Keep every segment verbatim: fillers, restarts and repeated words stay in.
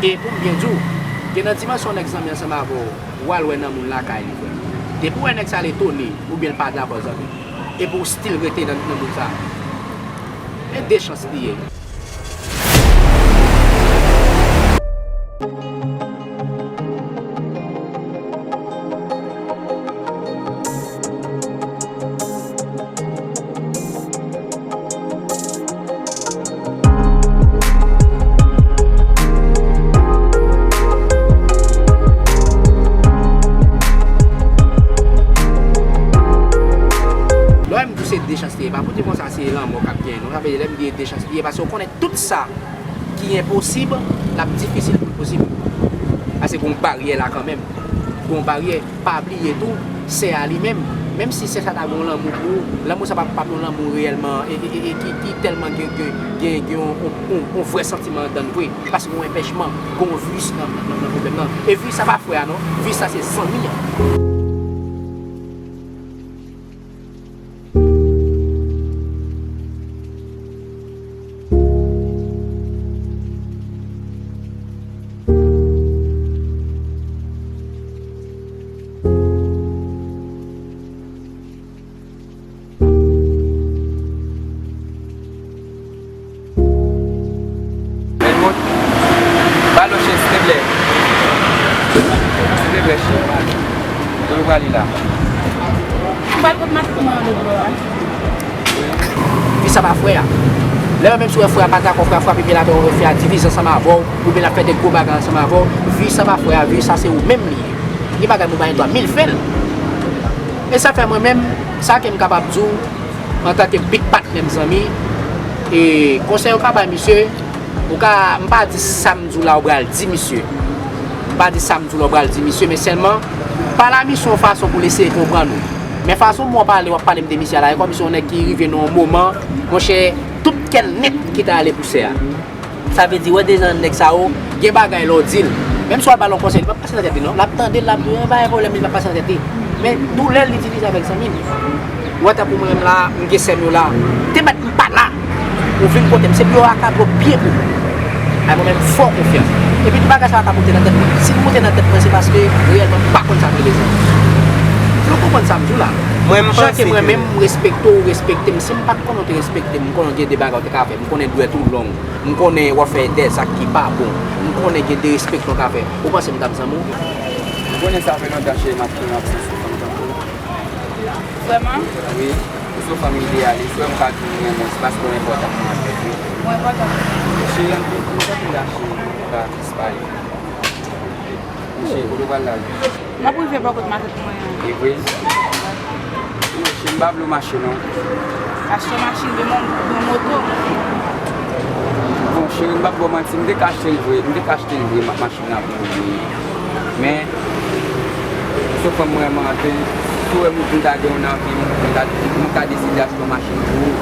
E pou m byen di w, gen nan dimansyon nèg zanmi ansanm avè w, w al wè nan moun lakay li, frè m. Depi w wè nèg sa l etone, oubyen l pa dakò, zanmi, epi w still rete nan, nan moun sa, e de chans li ye. Lè w wè m di w se de chans li ye, pa pou di konsa se lanmò k ap genyen non. Sa vle di lè m di e de chans li ye, paske w konnen tout sa ki enposib, l ap difisil pou l posib. Paske gen yon baryè la kanmenm. Gen yon baryè. Pa bliye tou, sè a li menm, menm si sè sa ta gen yon lanmou pou ou, lanmou sa p ap, p ap yon lanmou reyèlman e, e, e, e ki, ki tèlman gen, gen, gen, gen yon, yon, yon, yon vrè santiman anndan l vre. Paske gen yon enpèchman, gen yon vis nan, nan, nan, nan pwoblèm nan. E vis sa pa frè a non, vis sa se zanmi an. Helmut, ba l yon chèz, silteplè. Silteplè, cheri. Kote w prale la? M pral kot matant mwen an lòt bò a. Vi sa pa frè a. Lè yo menm si w wè frè a pa dakò, frè a frape pye l atè, ou wè frè a divize ansanm avè w, oubyen l ap fè de gwo bagay ansanm avè w, vi sa pa frè a, vi sa se ou menm li ye. Gen bagay moun pa gen dwa mil fè l. E sa fè mwen menm, sa ke m kapab di w, antanke big patnè m, zanmi, e konsèy ou ka bay misye, ou ka, m pa di sa m di w la ou pral di misye. M pa di sa m di w la ou pral di misye, men sèlman, pale a misye yon fason pou l eseye konprann ou. Men fason mwen pale, w ap pale m de misye a la, e kòmsi yon nèg ki rive nan yon moman, monchè, tout kè l nèt ki ta ale pou sè a. Sa vle di, wè deja nèg sa yo, gen bagay lè w di l. Menm si w al ba l yon konsèy, li p ap pase nan tèt li non. L ap tande l, l ap di, "Eh, pa gen pwoblèm," li p ap pase nan tèt li. Men doulè l itilize avèk zanmi l. Ou wè tankou mwen menm la, m gen sè m yo la. Te mèt m pa la. Ou vin kote m, se pou yo akable w byen pou ou. Ay mwen menm fè w konfyans. Epi tout bagay sa yo ka moute nan tèt mwen. Si l moute nan tèt mwen, se paske reyèlman m pa konn sa k rele zanmi. Ou konprann sa m di w la? Mwen, m panse ke mwen menm, m respekte w, ou respekte m. Si m pa t konnen w te respekte m, m konnen w gen de bagay w te ka fè. M konnen dwèt ou long. M konnen w ap fè de zak ki pa bon. M konnen gen derespeksyon w ka fè. Ou panse m t ap zanmi w? Ou konnen sa fè lontan cheri m ap, m ap soufri tankou. Vrèman? Wi. Ou se yon fanm ideyalis. Wè m ka di w m renmen w, se paske w enpòtan pou mwen, wi. Ou enpòtan pou mwen? Cheri, ann, ann, ann, cheri, m pa plis pale. Cheri, kote w pral la? M ap rive bò kot matant mwen an. E vre? Cheri, m pa vle w mache non. Achte yon machin, yon, yon moto. Bon, cheri, m p ap ba w manti, m te ka achte l vre, m te ka achte l vre, ma-, machin nan pou ou vre. Men, se yon fanm m renmen anpil. Si w wè m, m ta gen yon nan vi m, m ta, m ta deside achte yon machin pou ou.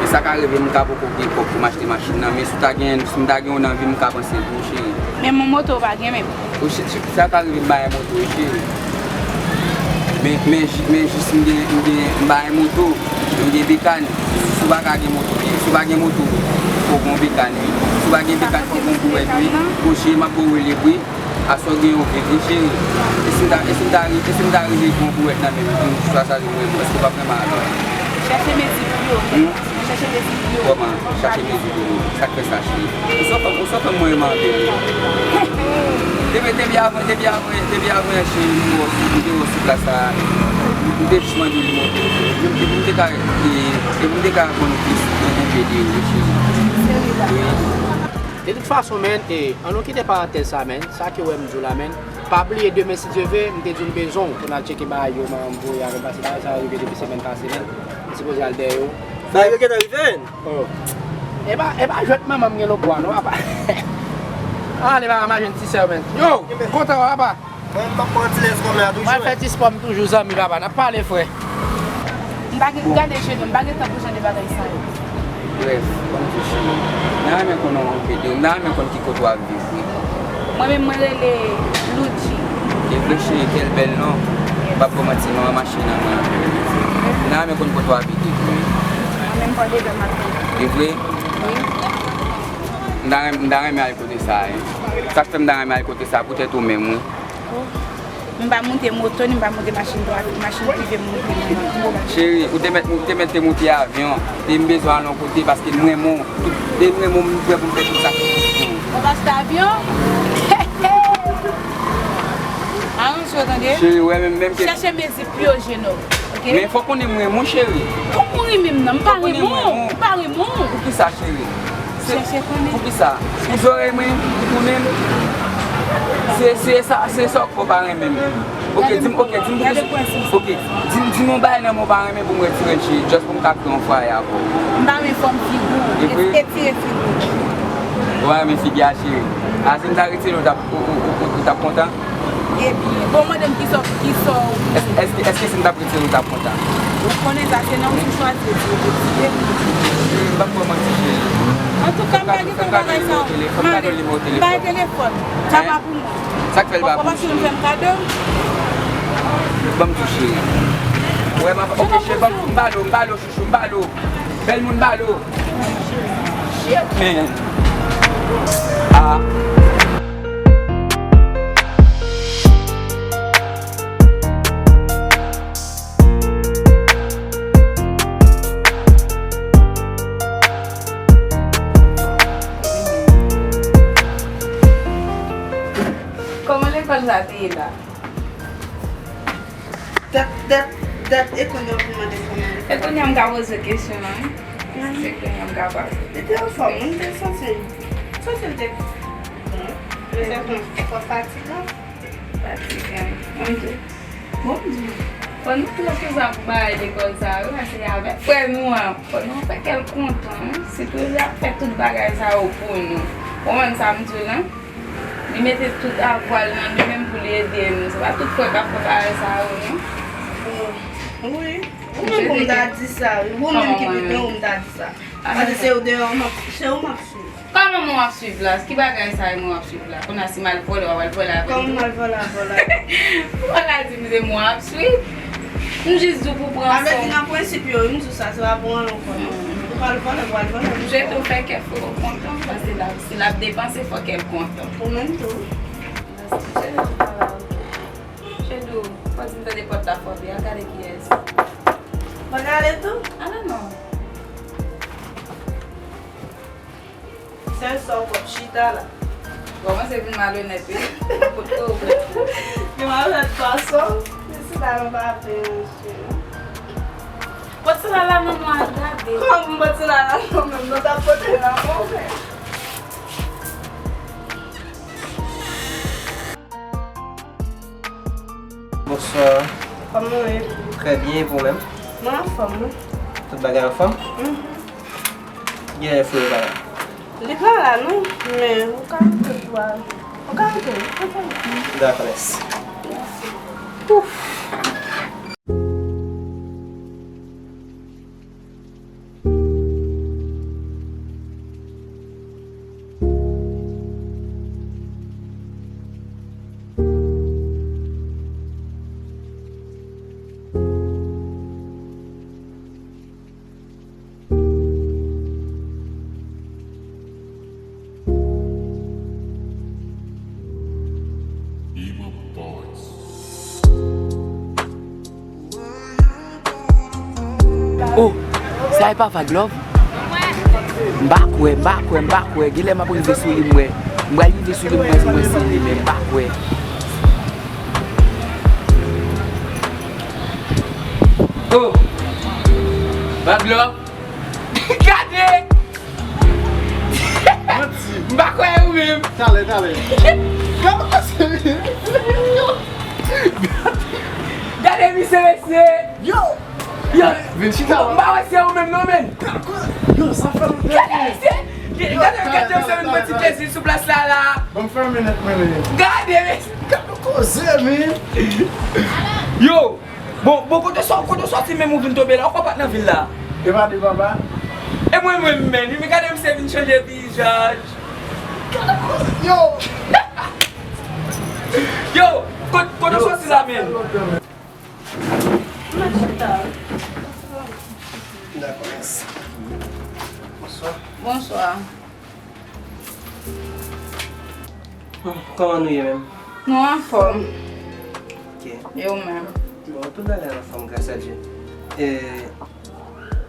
E sa ka rive, m ka poko gen kòb pou m achte machin nan, men si w ta gen, si m ta gen yon nan vi m, m ka panse pou ou, cheri. Men yon moto ou pa gen menm? Ou, cheri, sa ka rive m pa gen moto wi cheri. Men, men, men jis m gen, m gen, m pa gen moto, m gen bekàn. Si w pa ka gen moto, si w pa gen moto, fò w gen yon bekàn wi. Si w pa gen bekàn, fò w gen yon bouwèt wi. Bon cheri, m ap ba w rele wi. Aswè w gen yon viv wi cheri. E si m ta, e si m ta, e si m ta rive gen yon bouwèt nan men m, pou m chwazi mwen, èske w p ap renmen avè m? Chèche mezi pou yo. Hmm? Mwen chèche mezi pou yo. Kòman? Chèche mezi pou yo. Sa k fè sa, cheri? Ou se yon fanm, ou se yon fanm mwen renmen anpil. Depi, depi avan, depi avan, depi avan yè, cheri, m te wè w sou, m te wè w sou plas la. M te jis mande w li montre w, cheri. Epi m te ka, e, epi m te ka konn plis, e, enpe de ou, cheri. Wi. De tout fason, menn, e, ann nou kite parantèz sa, menn. Sa ke w wè m di w la, menn. Pa bliye demen, si Dye ve, m te di w m bezwen w pou n al tcheke bagay yo, m voye avè m pase bagay sa yo rive depi semèn pase, menn. M sipoze al dèyè yo. Bagay yo gentan rive, menn. Oh. E pa, e pa jwèt manman m gen lòtbò a non, apa. Ale papa, m a jwenn ti sè w, menn. Yo, kontan w, apa? Mwen, m ap pran ti lès kòm la toujou. Mwen fè ti spò m toujou, zanmi, papa. N ap pale, frè. M pa gen, gade je nou, m pa gen tan pou jan de bagay sa yo. Brèf, ban m di w, cheri. M ta renmen konn yon, yon pe de ou. M ta renmen konn ki kote w ap viv, wi. Mwen menm, mwen rele Loudji. E vre, cheri, kèl bèl non. M p ap ba w manti non, an mache nan mwen anpil. M ta renmen konn kote w abite tou, wi. Mwen menm, Pòdepè m ap viv. E vre? Wi. M ta renmen, m ta renmen al kote sa a, wi. Sa k fè m ta renmen al kote sa poutèt ou menm, wi. M pa monte moto, ni m pa monte machin private, machin prive m monte. Cheri, ou te mèt, ou te mèt te monte avyon. E m bezwen al yon kote paske m renmen w. Tout, e m renmen w, m prè pou m fè tout sakrifis pou ou. Ou pa achte avyon? Aranje w, tande. Cheri, wè, menm, menm ke chèche mezi pi o je nou. Ok? Men fò konnen m renmen w, cheri. Kòman w renmen m nan? M pa renmen w. M pa renmen w. Poukisa, cheri? Chèche konnen. Poukisa? Pou zòrèy mwen, pou tounen m? Se, se sa, se sa w fè w pa renmen m. Ok, di m, ok, di m, ok, di m, di m yon bagay nan men w pa renmen pou m retire l, cheri, just pou m ka kreye yon fwaye avè w. M pa renmen fòm figi w. Retire figi w. Ou pa renmen figi a, cheri? A, si m ta retire l, ou t ap, ou, ou, ou, ou t ap kontan? Ebyen, bon, mande m kisa, kisa w... Èske, èske, èske si m t ap retire l, ou t ap kontan? Ou konnen sa, se nan ou m chwazi retire l. M p ap ba w manti, cheri. Antouka, m pa gen tan bagay sa yo. Mande, m pa gen telefòn. Sa pa pou mwen. Sa k fè l pa pou ou, cheri? Ou pa fè m kado? Ban m tou, cheri. Wè, m ap, ok, cheri, ban m, m ba l ou, m ba l ou, chouchou, m ba l ou. Bèl moun, m ba l ou. Shit, man. Ah. Kòman lekòl sa te ye la? Dat, dat, dat, e kounye a w vin mande kòman lekòl? E kounye a m ka poze w kesyon an, wi. Mhm. Se kounye a m ka pale. Li te anfòm, wi, m te santi l. Santi l te bon. Li te bon. Fò fatigan. Fatigan. Ok. Bon, m di, fò nou pran sou sa pou bagay lekòl sa yo, paske avèk frè nou an, fò nou fè kè l kontan, wi. Sitou l ap fè tout bagay sa yo pou nou. Ou konprann sa m di w lan? Li mete tout avwa l nan li menm pou li ede nou. Se pa tout frè k ap fè bagay sa yo, non. Wi. Ou menm pou m ta di sa, wi. Ou menm ki pi gran, ou m ta di sa. Paske se ou deyò, m ap, se ou m ap swiv. Kòman mwen w ap swiv la? Ki bagay sa yo mwen w ap swiv la? Kounye a si m al vòlè, w ap al vòlè avè m tou? Kòman m al vòlè, vòlè? Ou pa ka di m se mwen w ap swiv. M jis di w pou pran swen w. Sa vle di nan prensip yo, wi, m di w sa, se pa pou anyen ankò, non. Ou pral vòlè, ou pral vòlè. Swete w fè kè frè w kontan, paske l ap, si l ap depanse, fò kè l kontan. Ou menm tou. Mèsi, cheri, tout travay, ok. Chedou, fò di m tande pòt la frape, al gade kiyès. Mwen gade tou? Ala non. Sèl sa w pwòp chita la. Kòmanse vin malonèt, wi. Kote w vle. Gen malonèt fason. Men si la nan pa vle, mesye. Pòt sila la nan mwen al gade. Kòman pou m pòt sila la nan mwen? Mwen t ap pote nan mwen. Bonswa. Kòman w ye? Trè byen, e pou ou menm? Mwen anfòm, wi. Tout bagay anfòm? Mhm. Ki gen frè ou pa la? Li pa la, non, men ou ka antre pou al. Ou ka antre, wi. Dakò, mèsi. Mèsi. Ouf. Oh, sa e pa Vag Love? M pa kwè, m pa kwè, m pa kwè. Genlè m ap rive sou li, m wè. M pral rive sou li, m wè, m wè se li, men m pa kwè. Oh! Vag Love! Gade! Manti. M pa kwè ou menm. Talè, talè. Gade kòman se vini. Gade misye, mesye. Yo! Yo! Vin chita la. M pa wè se ou menm non, men. Yo, sa fè lontan. Gade misye. Gade, gade misye vin pran ti plezi sou plas la, la. Ban m fèmen nèt mwen, men. Gade, mesye. Gade koze, men. Yo! Bon, bon, kote w sò-, kote w sòti menm ou vin tonbe la? Ou konn pa t nan vil la? E pa de papa? E mwen menm, men, men gade misye vin chanje vizaj. Yo! Yo, kot-, kote w sòti la menm? Dakò, mèsi. Bonswa. Bonswa. Kòman nou ye menm? Nou anfòm. Ok. E ou menm? Bon, tout bagay anfòm, gras a Dye. E,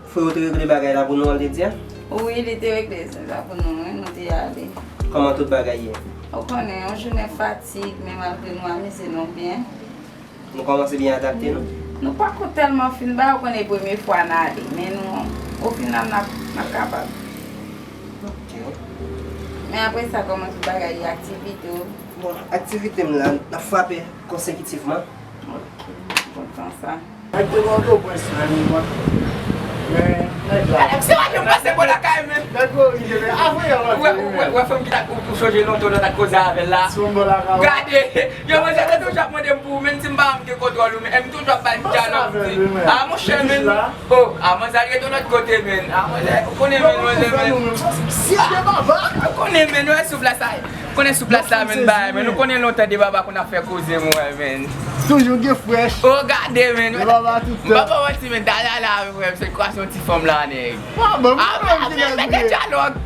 frè ou te regle bagay la pou nou an, ou te di a? Wi, li te regle sa pou nou, wi, nou te ale. Kòman tout bagay ye? Ou konnen, yon jounen fatig, men malgre nou amize nou byen. Nou kòmanse byen adapte nou? Nou pako tèlman fin ba, ou konnen premye fwa n ale, men nou, o final, n ap, n ap kapab. Ok. Men apre sa, kòman tout bagay ye, aktivite w? Bon, aktivite m la, n ap frape konsekitivman. Ok, m kontan sa. Nèg te Pòtoprens menm, men nèg la. Alèk se pa jan m pase bò lakay menm. Nèg korije, men avan yè w ap vini menm. Ou wè fanm ki ta, ou, ou sonje lontan lè w ta koze avè l la? Sou bò lakay ou. Gade, yo manzè te toujou ap mande m pou ou, menm si m pa janm gen kontwòl ou, men m toujou ap bay m dyalòg. A monchè, men. Oh, a manzè al rete yon lòt kote, men. A manzè, ou konnen, men, manzè, men. Si de baba. Ou konnen, men, wè souf la sa. Konnen sou plas la, men, bay, men, nou konnen lontan de baba konn ap fè koze, mwen, men. Toujou gen frèch. Oh, gade, men. De baba tout tan. M pa ba w manti, men, talè a la, frè m, se kwa se yon ti fanm la, nèg. Ah, bon, ah, men, mete dyalòg.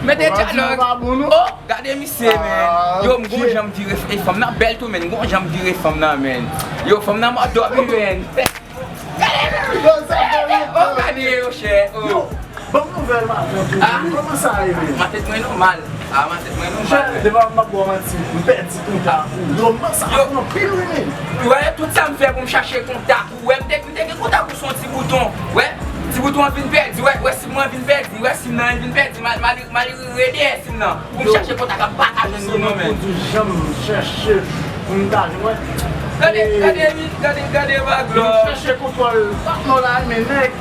Mete dyalòg. Oh, gade misye, men. Yo, m gon jan m vire, e, fanm nan bèl tou, men, m gon jan m vire fanm nan, men. Yo, fanm nan mò dòmi, men. Gade, oh, gade yo, chè, oh. Yo, ban m nouvèl matant ou. Ah. Kòman sa ye, men? Matant mwen nòmal. Ah, matant mwen nòmal. Chè, devan m ap ba w manti, m pèdi kontak ou. Yo, man, sa fè anpil, wi, men. Wè, tout sa m fè pou m chache kontak ou. Wè, m te, m te gen kontak ou sou yon ti bouton. Wè, ti bouton an vin pèdi. Wè, wè, sim nan vin pèdi. Wè, sim nan vin pèdi. Mal, mal, mal rele sim nan. Pou m chache kontak la, m pa ka jwenn li non, men. Yo, se nan pwodui jan m chèche pou m ta jwenn. Gade, gade, gade, gade, gade, Baglo. Yo chèche kontwòl patnè w la, men nèg,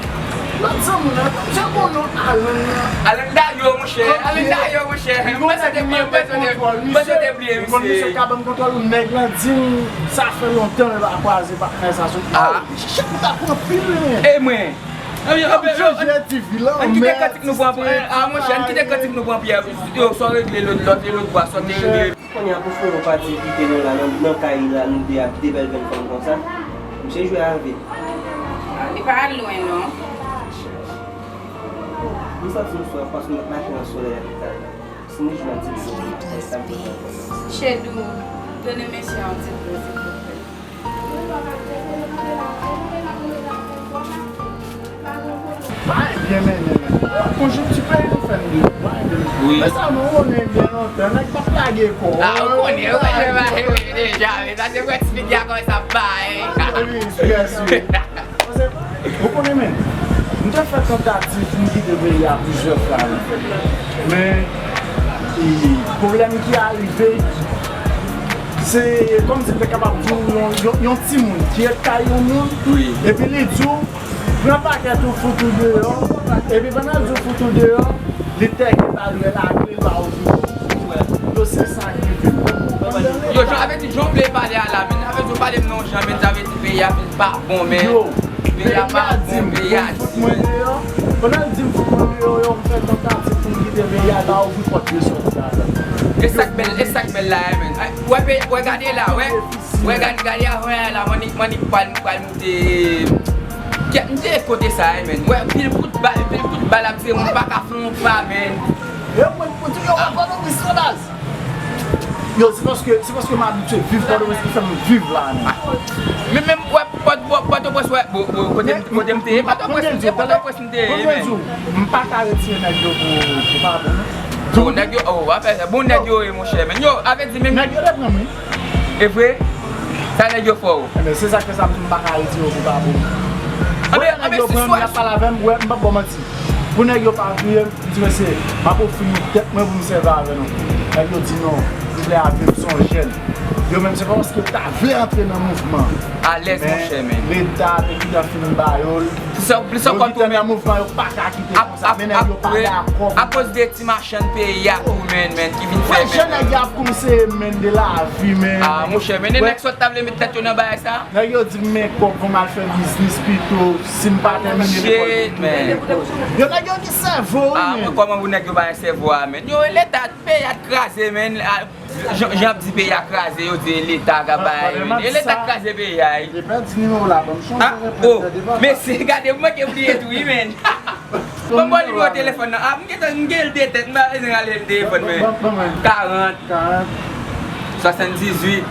lòt zanmi w nan, jan konnen Alan nan. Alan Dayo, monchè, Alan Dayo, monchè. M panse w te bliye, m panse w te, m panse w te bliye, misye. Misye ka ban m kontwòl ou, nèg lan di m, sa fè lontan l pa kwaze patnè sa sou. Ah. Chèche kontak ou anpil, men. E mwen. Anben, anben, anben, ann kite kantik nou pran pyè. Ah, monchè, ann kite kantik nou pran pyè. Yo, sa w regle lòt, lòt, lòt bwa, sa w te regle. Kounye a pou frè ou pati kite nou la, nan, nan kay la, nou de ap kite bèl jèn fanm konsa. Misye jwe avè. Ah, li pa al lwen, non. M santi m swaf paske m ap mache nan solèy a. Si nou jwe yon ti blo pou m ap fè sa, m bezwen konprann. Chedou, done mesye a yon ti blo, silvouplè. Bagay byen mennen, men. Konjonkti peyi nou fè n de bagay byen. Wi. Men sa, nou konnen byen lontan, nèg p ap lage kò. Ah, ou konnen, ou konnen bagay yo ye deja, men sa se prensip ki a kòmanse ap bay. Wi, wi, wi. Paske, ou konnen, men, m te fè tantativ pou m kite peyi a plizyè fwa, men, men, e, pwoblèm ki arive, se kòmsi m te kapab di w yon, yon, yon timoun ki ret kay yon moun, wi, epi li di w, pran pakèt ou, fout ou deyò, epi pandan l di w fout ou deyò, li tèke baryè lakle l ba w. Yo, se sa k rive m. Yo, jan, avè di, jan w vle pale a la, men, avè di, w pale m nan yon jan, men, sa vle di peyi a vin pa bon, men. Yo, peyi a pa bon, peyi a di. Pandan l di m fout mwen deyò, yo, m fè tantativ pou m kite peyi a, l pa ouvri pòt yo sòti ladan. E sa k bèl, e sa k bèl la, men. Wè, wè, gade la, wè. Wè, gade, gade avan yè la, m annik, m annik pral, pral moute. Kèt, m te kote sa, men. Wè, pil kout bal, pil kout bal ap tire, moun pa ka fè yon pa, men. Yo, mwen, mwen, yo, mwen, mwen, mwen, mwen, Yo, se paske, se paske m abitye viv Pòtoprens ki fè m viv la, men. Men, men, wè, Pòt-, Pòt-, Pòtoprens, wè, bo, bo, kote m, kote m te ye, Pòtoprens m te ye, Pòtoprens m te ye, men. M pa ka retire nèg yo pou, pou pa bon, non. Bon, nèg yo, oh, afè sa, bon nèg yo ye, monchè, men. Yo, avè di, men. Nèg yo te pran m, wi. E vre? Sa nèg yo fè w? Enben, se sa k fè sa m di m pa ka retire yo pou pa bon. Anben, anben, si swa. Nèg yo pran m, y ap pale avè m, wè, m p ap ba w manti. Pou nèg yo pa touye m, m di, mesye, m ap ofri nou tèt mwen pou m sèvi avè nou. Nèg yo di non, m vle avè m, se yon jèn. Yo menm, se pa paske yo ta vle antre nan mouvman. Alèz, monchè, men. Leta te gentan fin ba yo l. Yo gentan nan mouvman, yo pa ka kite konsa. Men nèg yo pa dakò. Akoz de ti machann peyi a tou, men, men, ki vin fè, men. Jèn nèg y ap konseye m, men, de lavi, men. Ah, monchè, men, nèg sòt ta vle met tèt yo nan bagay sa. Nèg yo di m men kòb pou m al fè biznis pito si m pa tèmine lekòl pito. Shit, man. Yo, nèg yo gen sèvo, wi, men. Ah, men kòman pou nèg yo pa gen sèvo a, men? Yo, leta, peyi a t kraze, men. Ah, jan, jan ap di peyi a kraze, yo di leta k ap bay, men. E leta k kraze peyi a, wi. Yo pèdi nimewo la, ban m chonje reprann tèt devan. Ah, oh, mesye, gade, m manke bliye tou, wi, men. Ban m ba w nimewo telefòn nan. Ah, m gentan, m gen l de tèt, m pa bezwen rale l telefòn, men. Ban, ban mwen. Karant. Karant. Swasanndizuit.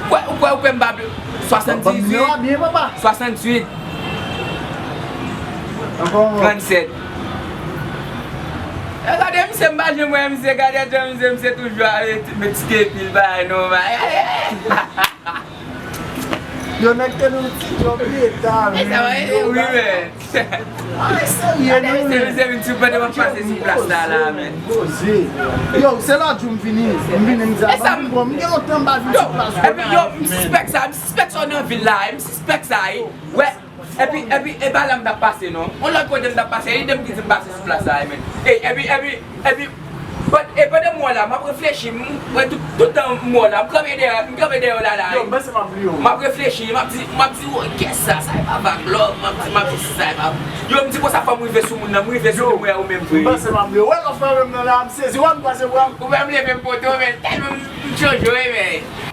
Ou kwè, ou kwè, ou kwè m pa byen? Swasanndizuit. Ban m nimewo a byen, papa. Swasanntuit. Ankò yon. Trannsèt. E gade misye, m pa janm wè misye, gade jan misye, misye toujou ap met ti kepi l bagay nòmal. Yo, nèg te nan yon ti djòb leta, wi, men. Ay, serye, non, men. Se vin sou pandan m ap pase sou plas la, la, men. Poze. Yo, se lòt jou m vini, m vini, m di, a, bon, m gen lontan m pa vin sou plas la, men. Yo, m sispèk sa, m sispèk sa nan vil la, m sispèk sa, wi. Wè, epi, epi, e pa la m t ap pase, non. Yon lòt kote m t ap pase, li te m ki di m pase sou plas la, men. E, epi, epi, epi, But, e pandan m wè w la, m ap reflechi, m wè tout, tout tan m wè w la, m kanpe dèyè, m kanpe dèyè w la, la. Yo, m panse m ap bliye w. M ap reflechi, m ap di, m ap di, "Woy, kiyès sa, sa e pa Vag Love," m ap di, m ap di, "Sa e pa," yo, m di konsa fò m rive sou moun nan, m rive sou li, m wè ou menm vre. M panse m ap bliye w. Wè lè w frape m nan la, m sezi, wè m panse, wè. Ou fè m leve m pote w, men tèlman m, m chanje, wi, men.